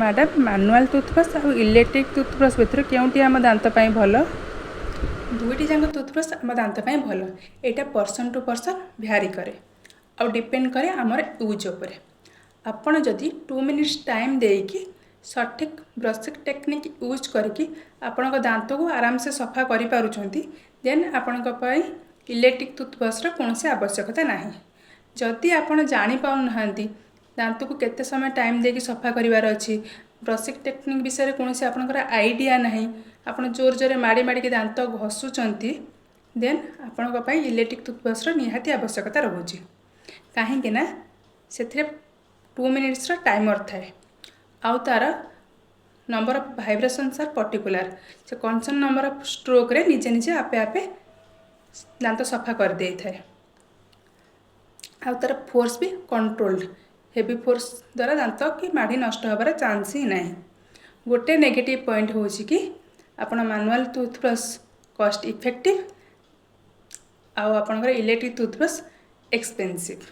Madam, manual toothbrush ଆଉ electric toothbrush ଭିତରୁ କେଉଁଟି ଆମ ଦାନ୍ତ ପାଇଁ ଭଲ? ଦୁଇଟି ଯାକ ଟୁଥବ୍ରଶ୍ ଆମ ଦାନ୍ତ ପାଇଁ ଭଲ। ଏଇଟା ପର୍ସନ୍ ଟୁ ପର୍ସନ୍ ଭ୍ୟାରି କରେ ଆଉ ଡିପେଣ୍ଡ କରେ ଆମର ୟୁଜ୍ ଉପରେ। ଆପଣ ଯଦି 2 ମିନିଟ୍ସ ଟାଇମ୍ ଦେଇକି ସଠିକ୍ ବ୍ରସିଂ ଟେକ୍ନିକ୍ ୟୁଜ୍ କରିକି ଆପଣଙ୍କ ଦାନ୍ତକୁ ଆରାମସେ ସଫା କରିପାରୁଛନ୍ତି, ଦେନ୍ ଆପଣଙ୍କ ପାଇଁ ଇଲେକ୍ଟ୍ରିକ୍ ଟୁଥବ୍ରଶ୍ର କୌଣସି ଆବଶ୍ୟକତା ନାହିଁ। ଯଦି ଆପଣ ଜାଣିପାରୁନାହାନ୍ତି ଦାନ୍ତକୁ କେତେ ସମୟ ଟାଇମ୍ ଦେଇକି ସଫା କରିବାର ଅଛି, ବ୍ରସିଂ ଟେକ୍ନିକ୍ ବିଷୟରେ କୌଣସି ଆପଣଙ୍କର ଆଇଡ଼ିଆ ନାହିଁ, ଆପଣ ଜୋର ଜୋରରେ ମାଡ଼ି ମାଡ଼ିକି ଦାନ୍ତ ଘଷୁଛନ୍ତି, ଦେନ୍ ଆପଣଙ୍କ ପାଇଁ ଇଲେକ୍ଟ୍ରିକ୍ ଟୁଥବ୍ରଶ୍ର ନିହାତି ଆବଶ୍ୟକତା ରହୁଛି। କାହିଁକି ନା ସେଥିରେ 2 ମିନିଟ୍ସର ଟାଇମର୍ ଥାଏ ଆଉ ତା'ର number of vibrations are particular। ସେ କନସନ୍ ନମ୍ବର ଅଫ୍ ଷ୍ଟ୍ରୋକ୍ରେ ନିଜେ ନିଜେ ଆପେ ଆପେ ଦାନ୍ତ ସଫା କରିଦେଇଥାଏ ଆଉ ତା'ର ଫୋର୍ସ ବି କଣ୍ଟ୍ରୋଲ୍ଡ। ହେଭି ଫୋର୍ସ ଦ୍ୱାରା ଦାନ୍ତ କି ମାଢ଼ି ନଷ୍ଟ ହେବାର ଚାନ୍ସ ହିଁ ନାହିଁ। ଗୋଟେ ନେଗେଟିଭ୍ ପଏଣ୍ଟ ହେଉଛି କି ଆପଣ ମାନୁଆଲ୍ ଟୁଥବ୍ରଶ୍ କଷ୍ଟ ଇଫେକ୍ଟିଭ୍ ଆଉ ଆପଣଙ୍କର ଇଲେକ୍ଟ୍ରିକ୍ ଟୁଥବ୍ରଶ୍ ଏକ୍ସପେନ୍ସିଭ୍।